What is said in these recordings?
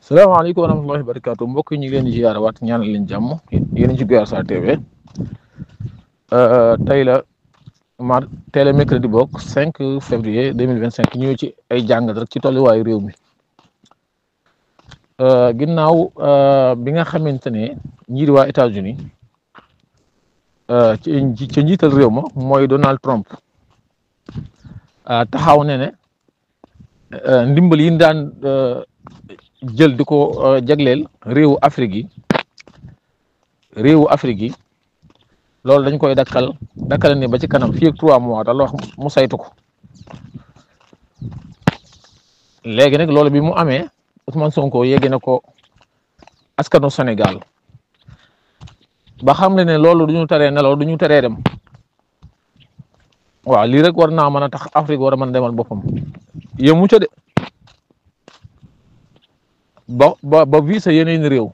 salaamaaleykum wa rahmatullahi wa barakaatu mbokk yi ñu ngi leen di ziyaara waat ñaanal leen jàmm yéen ci Guyaar TV tey la mercredi bokk 5 février 2025 ñëw ci ay jàngat rek ci tolluwaayu réew mi ginnaaw bi nga xamante ne ñii di waa États-Unis ci njiital réew ma mooy Donald Trump taxaw ne ndimbal yi daan jël di ko jagleel réewu Afrique yi loolu dañ koy dakkal ni ba ci kanam fii ak 3 mois daal wax mu saytu ko léegi nag loolu bi mu amee Ousmane Sonko yegg na ko askanu Sénégal ba xam ne loolu du ñu teree nelaw du ñu teree dem waaw lii rek war naa mën a tax Afrique war a mën a demal boppam yemu ca de ba visa yeneen réew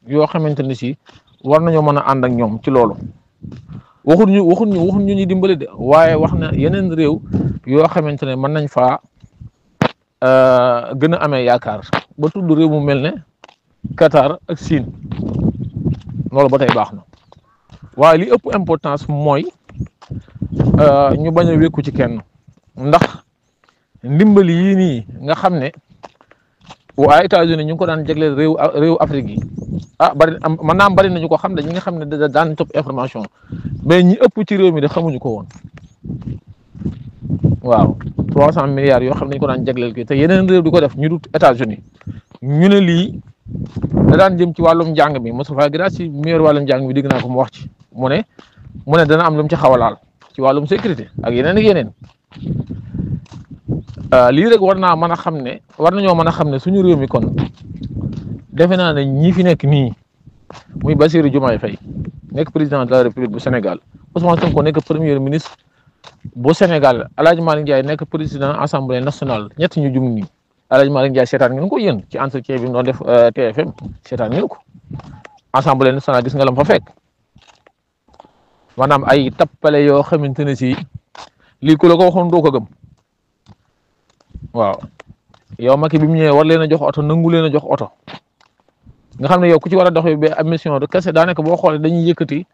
yoo xamante ne si war nañoo mën a ànd ak ñoom ci loolu waxuñ ñu ñuy dimbali de waaye wax na yeneen réew yoo xamante ne mën nañ faa gën a amee yaakaar ba tudd réew mu mel ne Qatar ak Chine loolu ba tey baax na waaye li ëpp importance mooy ñu bañ a wékku ci kenn ndax ndimbali yii nii nga xam ne waa États-Unis ñu ngi ko daan jagleel réew Afrique yi bari mën naa bari nañu ko xam ne ñi nga xam ne daan topp information mais ñi ëpp ci réew mi de xamuñu ko woon waaw 300 milliards yoo xam ne dañu ko daan jagleel kii te yeneen réew di ko def ñu dut États-Unis ñu ne lii da daan jëm ci wàllum njàng mi Moustapha Guirassy mi yor wàllum njàng mi dégg naa ko mu wax ci mu ne dana am lu mu ci xaw a laal ci wàllum sécurité ak yeneen lii rek war nañoo mën a xam ne suñu réew mi kon defe naa ne ñi fi nekk nii muy Bassirou Diomaye Faye nekk président de la République bu Sénégal Ousmane Sonko nekk premier ministre bu Sénégal El Hadj Malick Ndiaye nekk président assemblée nationale ñett ñu jum nii El Hadj Malick Ndiaye seetaan ngeen ko yéen ci entretien bi mu doon def TFM seetaan ngeen ko assemblée nationale gis nga lam fa fekk maanaam ay tappale yoo xamante ne si lii ku la ko waxoon doo ko gëm. waaw yow Macky bi mu ñëwee war leen a jox oto nangu leen a jox oto nga xam ne yow ku ci war a dox bi am mission de kese daanaka boo xoolee dañuy yëkkati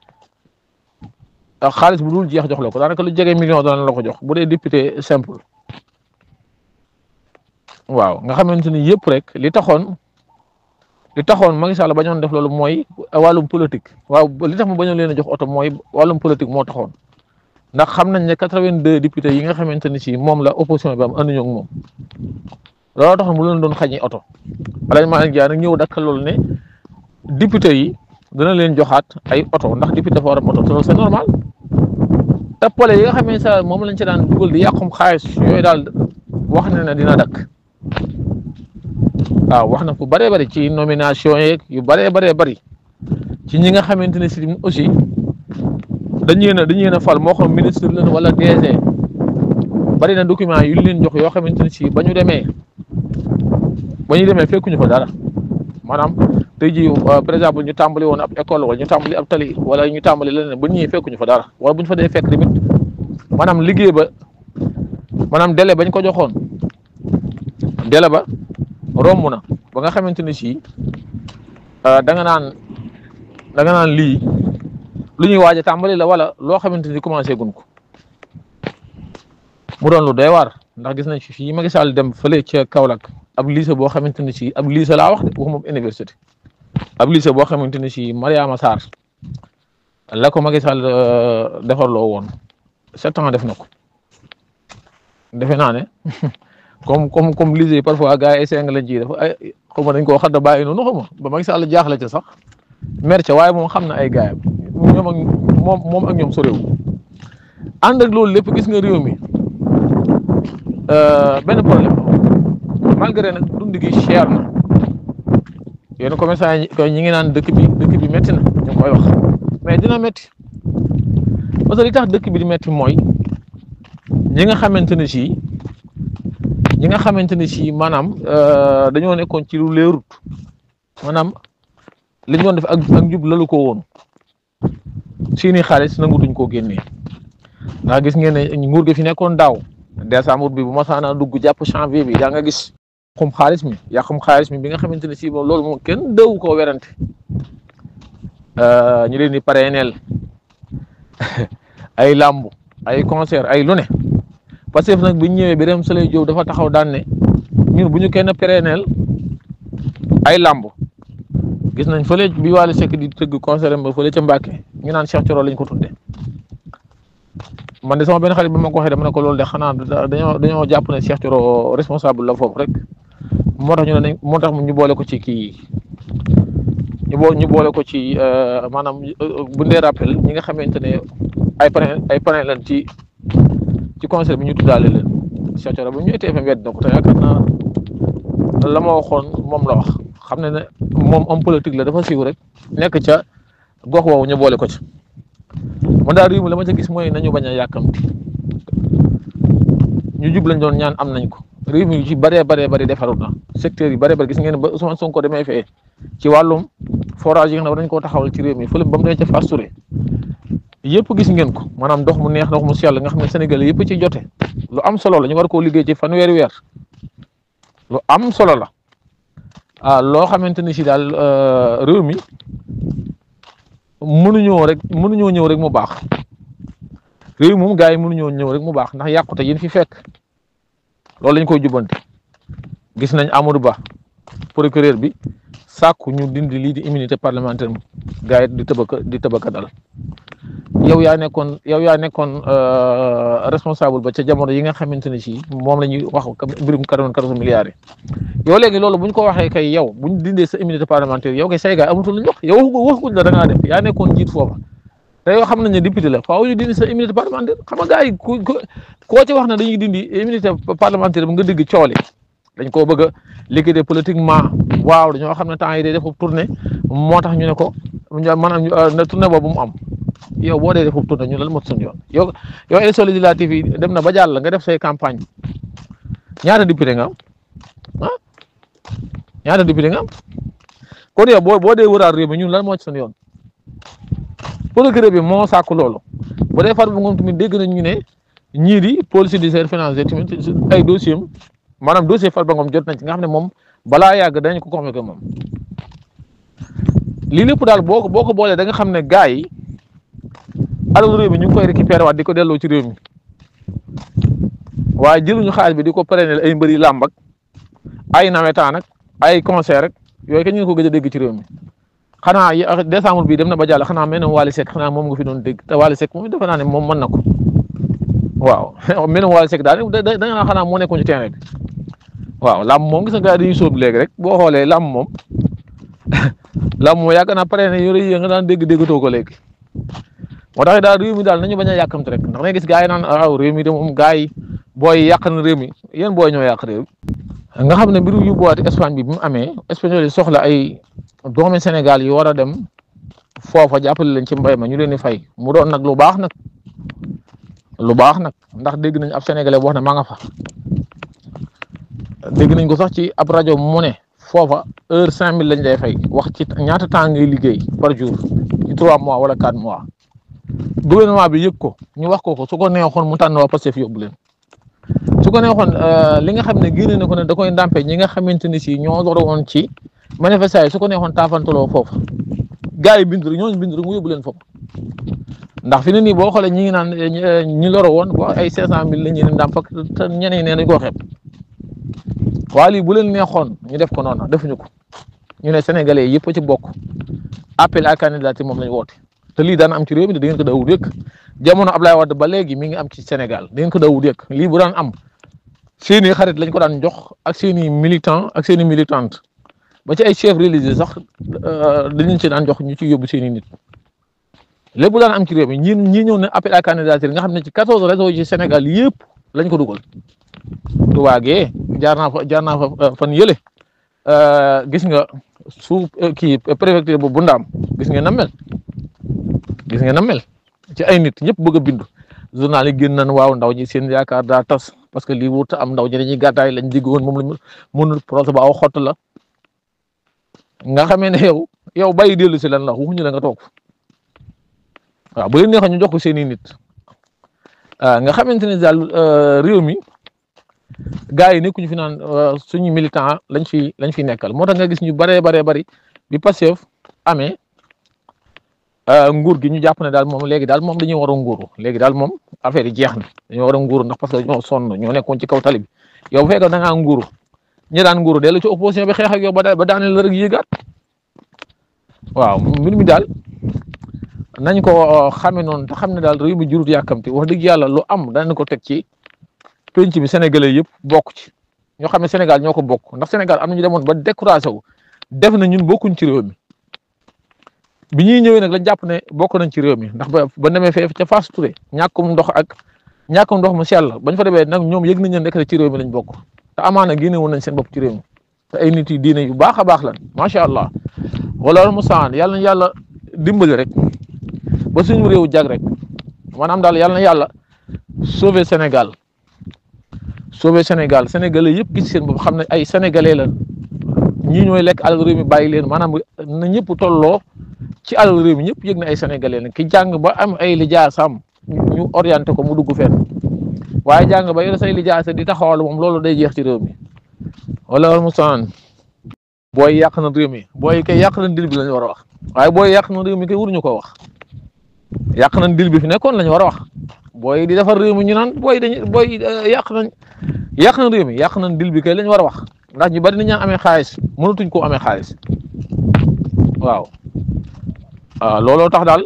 xaalis bu dul jeex jox la ko daanaka lu jege million dana la ko jox bu dee député simple waaw nga xamante ni yëpp rek li taxoon Macky Sall bañoon def loolu mooy wàllum politique waaw li tax mu bañoon leen a jox oto mooy wàllum politique moo taxoon. ndax xam nañ ne 82 députés yi nga xamante ne si moom la opposition bi am ànduñu ak moom looloo tax mu leen doon xañee oto Alaaji Malick Ndiaye nag ñëw dakkal loolu ne député yi dana leen joxaat ay oto ndax député dafa war a am oto te loolu c'est normal tappale yi nga xam ne sa moom lañ ci daan dugal di yàqum xaalis yooyu daal wax na ne dina dakk waaw wax na fu bëree bëri ci nomination yeeg yu bëree bëri ci ñi nga xamante ne si aussi. dañu leen a fal moo xam ministre la wala DG bari na document yu leen jox yoo xamante ne si ba ñu demee fekkuñu fa dara maanaam tey jii par exemple ñu tàmbali woon ab école wala ñu tàmbali ab tali wala ñu tàmbali leneen ba ñëwee fekkuñu fa dara wala bu ñu fa dee fekk tamit maanaam liggéey ba maanaam délai bañ ko joxoon délai ba romb na ba nga xamante ne si da nga naan lii. lu ñuy waaj a tàmbali la wala loo xamante ni commencé gun ko mu doon lu doy waar ndax gis nañ fi fii Macky Sall dem fële ca Kaolack ab lycée boo xamante ne si ab lycée laa wax de waxuma université ab lycée boo xamante ne si Mariama Sarr la ko Macky Sall defarloo woon 7 ans def na ko defe naa ne comme lycée parfois gars yi ay seng lañ ciy def ay xaw ma dañ koo xadda bàyyi noonu xaw ma ba Macky Sall jaaxle ca sax mer ca waaye moom xam na ay gaayam moom ak ñoom sorewu ànd ak loolu lépp gis nga réew mi benn problème malgré nag dund gi cher na yenn commerçant yi ñi ngi naan dëkk bi métti na ñu ngi koy wax mais dina métti parce que li tax dëkk bi di métti mooy ñi nga xamante ne si maanaam dañoo nekkoon ci lu leerut maanaam li ñu doon def ak njub lalu ko woon seeni xaalis nangutuñ koo génnee ndax gis ngeen ne nguur gi fi nekkoon daaw décembre bi bu masaana dugg jàpp janvier bi daa nga gis yàqum xaalis mi bi nga xamante ne si moom loolu moom kenn dëwu koo werante ñu leen di parrainel ay làmb ay concert ay lu ne parce que nag bu ñu ñëwee Birame Souleye Diop dafa taxaw daan ne ñun bu ñu kenn parrainel ay làmb gis nañ fële bi Wally Seck di tëgg concert ba fële ca Mbàkke ñu naan Cheikh Thioro lañ ko tudde man de sama benn xarit bi ma ko waxee dama ne ko loolu de xanaa dañoo jàpp ne Cheikh Thioro responsable la foofu rek moo tax ñu ne moo tax ñu boole ko ci kii ñu boole ko ci maanaam bu ndee rappel ñi nga xamante ne ay parrain lan ci concert bi ñu tuddaale leen Cheikh Thioro ba ñu TFM wedd na ko te yaakaar naa la ma waxoon moom la wax xam ne ne moom homme politique la dafa siiw rek nekk ca gox woowu ñu boole ko ci man daal réew mi la ma ca gis mooy nañu bañ a yàkkamti ñu jub lañ doon ñaan am nañ ko réew mi yu ci bëree bëri defarut na secteur yi bëree bëri gis ngeen ba Ousmane Sonko demee fee ci wàllum forage yi nga xam ne dañ koo taxawal ci réew mi fële ba mu demee ca Fass Touré yëpp gis ngeen ko maanaam ndox mu neex ndox mu sell nga xam ne Sénégal yëpp ci jote lu am solo la ñu war koo liggéey ci fanweeri weer lu am solo la loo xamante ni si daal réew mi mënuñoo ñëw rek mu baax réew moom gars yi mënuñoo ñëw rek mu baax ndax yàqute yéen fi fekk loolu lañ koy jubbante gis nañ Amadou Ba procureur bi sàkku ñu dindi lii di immunité parlementaire mu gars yi di tëbaka dal yow yaa nekkoon responsable ba ca jamono yi nga xamante ne si moom la ñuy wax mbirum 94 milliards yi yow léegi loolu bu ñu ko waxee kay yow bu ñu dindee sa immunité parlementaire yow kay say gars amatul lu ñu wax yow waxuñ la da ngaa def yaa nekkoon jiit foofa te yow xam nañ ne député la faaw ñu dindi sa immunité parlementaire xam nga gars yi koo ci wax ne dañuy dindi immunité parlementaire bi nga dégg coole dañ koo bëgg a liquider politiquement waaw dañoo xam ne temps yi day def tournée moo tax ñu ne ko maanaam ne tournée boobu mu am yow boo dee def tournée ñu lan mot suñu yoon yow élection législative yi dem na ba jàll nga def say campagne ñaata député nga am ñaata député nga am kon yow boo dee wëraat réew mi ñun lan moo ci suñu yoon procureur bi moo sàkku loolu bu dee Farba Ngom tamit dégg nañ ñu ne ñii di pôle judiciaire financier tamit ay dossier am maanaam dossier Farba Ngom jot nañ ci nga xam ne moom balaa yàgg dañ ko convoqué moom lii lépp daal boo ko boolee da nga xam ne gars yi alal réew mi ñu ngi koy récupéré waat di ko delloo ci réew mi waaye jëluñu xaalis bi di ko parrainel ay mbëri làmb ak ay nawetaan ak ay concert rek yooyu kañ ngeen ko gëj a dégg ci réew mi xanaa décembre bi dem na ba jàll xanaa mel ne Wally Seck xanaa moom nga fi doon dégg te Wally Seck moom defe naa ne moom mën na ko waaw mel ne Wally Seck daal da nga naa xanaa moo nekkoon ci terrain bi waaw làmb moom gis nga gars yi dañuy sóobu léegi rek boo xoolee làmb moom yàgg naa parrainé yore yi nga daan déggatoo ko léegi moo tax daal réew mi daal nañu bañ a yàkkamti rek ndax ngay gis gars yi naan waaw réew mi de moom gars yi booy yàq na réew mi yéen booy ñoo yàq réew nga xam ne mbiru yóbbuwaati Espagne bi mu amee espagnol yi soxla ay doomi Sénégal yi war a dem foofa jàppale leen ci mbay ma ñu leen di fay mu doon nag lu baax nag ndax dégg nañ ab sénégalais boo xam ne maa nga fa dégg nañ ko sax ci ab rajo mu ne foofa heure 5000 lañ lay fay wax ci ñaata temps ngay liggéey par jour ci 3 mois wala 4 mois gouvernement bi yëg ko ñu wax ko su ko neexoon mu tànn waa Pastef yóbbu leen su ko neexoon li nga xam ne génne na ko ne da koy ndàmpe ñi nga xamante ni si ñoo doon woon ci manifestation yi su ko neexoon taafantaloo foofu gars yi bind rek ñooñu bind rek mu yóbbu leen foofu ndax fi ne nii boo xoolee ñi ngi naan ñi loro woon boo ay 500000 la ñuy ndàmp ak te ñeneen nee nañ koo xeeb waa lii bu leen neexoon ñu def ko noonu defuñu ko ñu ne sénégalais yëpp ci bokk appel à candidature moom lañ woote te lii daan am ci réew mi da ngeen ko daawut yëkk jamono Ablaye Wade ba léegi mi ngi am ci Sénégal da ngeen ko daawut yëkk lii bu daan am seeni xarit lañ ko daan jox ak seeni militant ak seeni militante ba ci ay chef religieux sax dañu ci daan jox ñu ci yóbbu seeni nit lépp bu daan am ci réew mi ñi ñëw ne appel à candidature nga xam ne ci 14 réseaux yi ci Sénégal yëpp lañ ko dugal tubaagee jaar naa fa fan yële gis nga su kii préfecture bu Ndaam gis ngeen na mel ci ay nit ñëpp bëgg a bindu journal yi génn nañ waaw ndaw ñi seen yaakaar daa tas parce que lii wut am ndaw ñi dañuy gàddaay lañ digg woon moom la mënul projet ba aw xott la nga xamee ne yow bàyyi dellu si lan la waxuñu la nga toog waaw bu leen neexee ñu jox ko seen i nit nga xamante ne daal réew mi gars yi nekkuñu fi naan suñu militant lañ fi nekkal moo tax nga gis ñu baree bari bi Pastef amee nguur gi ñu jàpp ne daal moom léegi daal moom dañuy war a nguuru léegi daal moom affaire yi jeex na dañoo war a nguuru ndax parce que ñoo sonn ñoo nekkoon ci kaw tali bi yow bu fekkee da ngaa nguuru ñi daan nguuru dellu ci opposition bi xeex ak yow ba daaneel la rek yéegaat waaw mbir mi daal nañ ko xame noonu te xam ne daal réew mi jurut yàkkamti wax dëgg yàlla lu am danañ ko teg ci penc bi sénégalais yëpp bokk ci ñoo xam ne Sénégal ñoo ko bokk ndax Sénégal am na ñu demoon ba découragé wu def na ñun bokkuñ ci réew mi bi ñuy ñëwee nag lañ jàpp ne bokk nañ ci réew mi ndax ba demee fee ca Fass Touré ñàkkum ndox mu sell bañ fa demee nag ñoom yëg nañ ne nekk ci réew mi lañ bokk te amaana génne woon nañ seen bopp ci réew mi te ay nit yi diine yu baax a baax lan macha allah wala mu saan yàlla na yàlla dimbali rek ba suñu réew jag rek maanaam daal yàlla na yàlla sauver Sénégal sénégalais yëpp gis seen bopp xam ne ay sénégalais lan ñii ñooy lekk alal réew mi bàyyi leen maanaam na ñëpp tolloo ci alal réew mi ñëpp yëg na ay sénégalais lan ki jàng ba am ay lijaasam ñu orienté ko mu dugg fenn waaye jàng ba yore say lijaasa di taxawal moom loolu day jeex ci réew mi wala mustaan booy yàq na réew mi booy kay yàq na dil bi lañu war a wax waaye booy yàq na réew mi kay waruñu ko wax yàq nañ dil bi fi nekkoon lañu war a wax booy di defar réew mi ñu naan booy yàq nañ réew mi yàq nañ dil bi kay lañu war a wax ndax ñu bari ni ñaa amee xaalis mënatuñ koo amee xaalis waaw looloo tax daal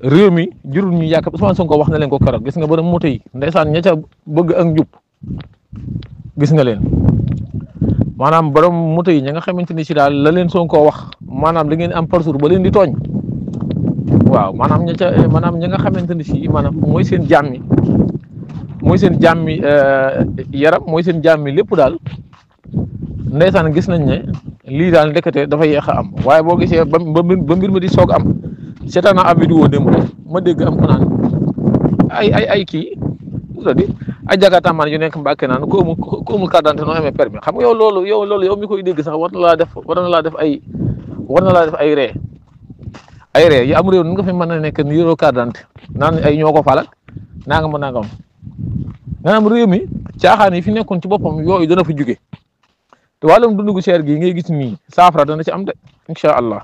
réew mi jurul ñu yàq Ousmane Sonko wax na leen ko keroog gis nga borom moto yi ndeysaan ña ca bëgg ak njub gis nga leen maanaam borom moto yi ña nga xamante ni si daal la leen Sonko wax maanaam da ngeen am parcours ba leen di tooñ waaw maanaam ña nga xamante ni si maanaam mooy seen jàmmi yaram mooy seen jàmmi lépp daal ndeysaan gis nañ ne lii daal ndekete dafa yéex a am waaye boo gisee ba mbir mi di soog am seetaan naa ab vidéo démb rek ma dégg am ko naan ay kii ay jagatamaan yu nekk Mbàkke naan ko amul carte d'identité noo amee permis xam nga yow mi koy dégg sax war na laa def ay ree yi am réew nu nga fi mën a nekk ni yoroo carte d'identité naan ay ñoo ko falak nangam maanaam réew mi caaxaan yi fi nekkoon ci boppam yooyu dana fa jóge te wàllum dundu gu cher gi ngay gis nii saafara dana ci am de incha allah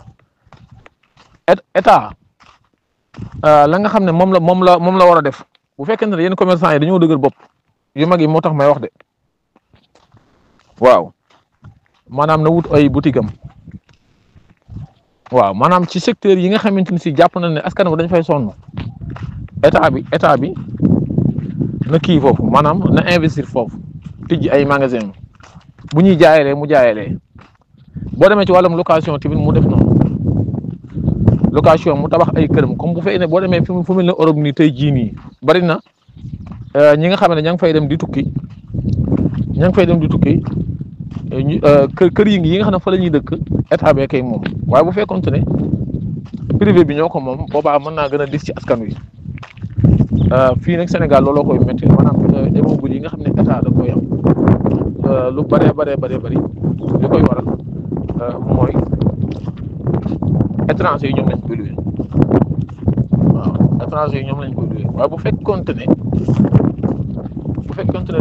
état la nga xam ne moom la war a def bu fekkente ne yenn commerçant yi dañoo dëgër bopp yu mag yi moo tax may wax de waaw maanaam na wut ay boutique am waaw maanaam ci secteur yi nga xamante ni si jàpp na ne askan wi dañ fay sonn état bi na kii foofu maanaam na investir foofu tijji ay magasin bu ñuy jaayalee mu jaayalee boo demee ci wàllum location tamit mu def noonu location mu tabax ay këram comme bu fekkee ne boo demee fu mel ne Europe nii tey jii nii bari na ñi nga xam ne ña ngi fay dem di tukki kër yi nga xam ne fa la ñuy dëkk état bee kay moom waaye bu fekkoonte ne privé bi ñoo ko moom boobaa mën naa gën a dis ci askan wi fii nag Sénégal looloo koy métti maanaam immeuble yi nga xam ne état da koy am lu bëree bëri li koy waral mooy étranger yi ñoom lañ koy loué waaw étranger yi ñoom lañ koy loué waaye bu fekkoonte ne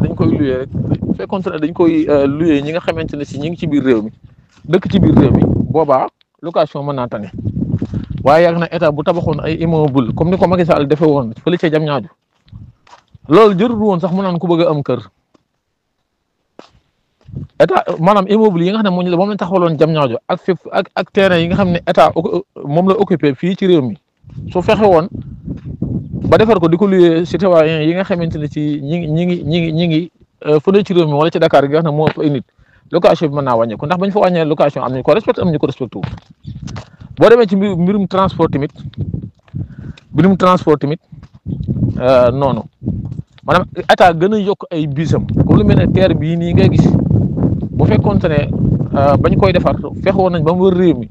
dañ koy loué rek bu fekkoonte ne dañ koy loué ñi nga xamante ne si ñi ngi ci biir réew mi dëkk ci biir réew mi boobaa location mën naa tane waaye yàgg na état bu tabaxoon ay immeuble comme ni ko Macky Sall defee woon fële ca Diamniadio loolu jërul woon sax mu naan ku bëgg a am kër état maanaam immeuble yi nga xam ne moom lañ taxawaloon Diamniadio ak terrain yi nga xam ne état moom la occupé fii ci réew mi su fexe woon ba defar ko di ko luyee citoyen yi nga xamante ne ci ñi ngi fu ne ci réew mi wala ci Dakar gi nga xam ne moo ëpp ay nit location bi mën naa wàññeeku ndax bañ fa wàññee location am nañu ko respecté am nañu ko respecté wu boo demee ci mbirum transport tamit noonu maanaam état gën a yokk ay bisam comme lu mel ne terre bii nii ngay gis bu fekkoonte ne bañ koy defar fexe woon nañ ba mu wër réew mi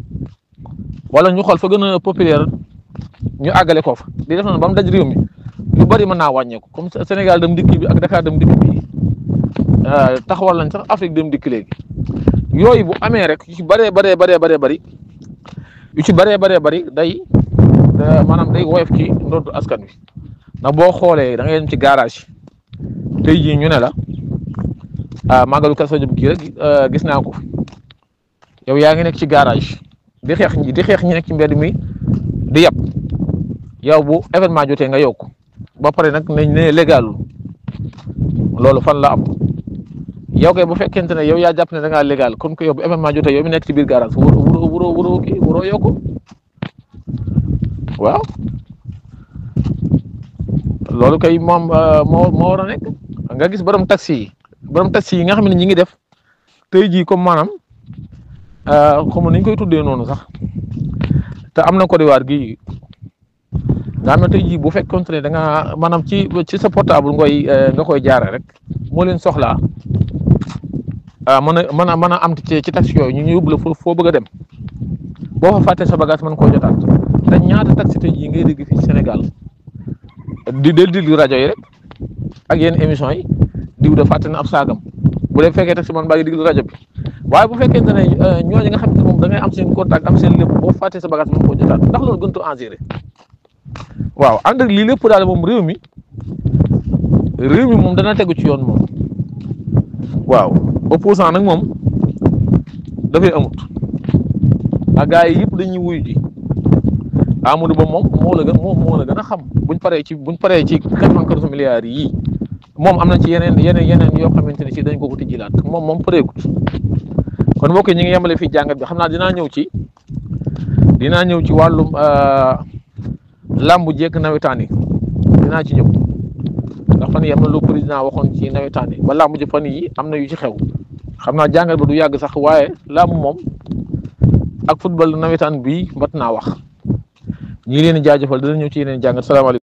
wala ñu xool fa gën a populaire ñu àggale ko fa di def noonu ba mu daj réew mi lu bari mën naa wàññeeku comme Sénégal dem dikk bi ak Dakar dem dikk bi taxawal nañ sax Afrique dem dikk léegi yooyu bu amee rek yu ci bëree bari day maanaam day woyof ci ndoddu askan wi ndax boo xoolee da ngay dem ci garage tey jii ñu ne la màggalu Kazu Rajab gi rek gis naa ko yow yaa ngi nekk ci garage di xeex ñi nekk ci mbedd mi di yab yow bu événement jotee nga yokk ba pare nag nañ ne légalul loolu fan la am yow kay bu fekkente ne yow yaa jàpp ne da ngaa légal kon ko yow bu événement jotee yow mi nekk ci biir garage wuroo yokku waaw loolu kay moom moo war a nekk nga gis borom taxi yi nga xam ne ñi ngi def tey jii comme maanaam xam nañ koy tuddee noonu sax te am na Côte d'Ivoire gi nga xam ne tey jii bu fekkoon ne da nga maanaam ci sa portable nga koy jaare rek moo leen soxlaa mën a am ci taxi yooyu ñu yóbbu la foo bëgg a dem boo fa fàttee sa bagage mën koo jotaat te ñaata taxi tey jii ngay dégg fii Sénégal di déglu rajo yi rek ak yenn émission yi diw da fàtte na ab saagam bu dee fekkee taxi man baa ngi déglu rajo bi waaye bu fekkente ne ñooñu nga xam ne moom da ngay am seen contact am seen lépp boo fàttee sa bagage mën koo jotaat ndax loolu gëntu en gérer waaw ànd ak lii lépp daal moom réew mi moom dana tegu ci yoon moom waaw opposant nag moom dafay amut ak gars yi yëpp dañuy wuyu ji Amadou Ba moom moo la gën a xam buñ paree ci 94 milliards yii moom am na ci yeneen yoo xamante ne si dañ ko tijjilaat moom pareegut kon mbokk yi ñu ngi yemale fii jàngat bi xam naa dinaa ñëw ci wàllum làmbu jekk nawetaan yi dinaa ci ñëw ndax fan yi am na lu président waxoon ci nawetaan yi ba làmbu ji fan yi am na yu ci xew xam naa jàngat ba du yàgg sax waaye làmb moom ak football nawetaan bi mbat naa wax ñi leen di jaajëfal dina ñëw ci yeneen jàngat salaamaaleykum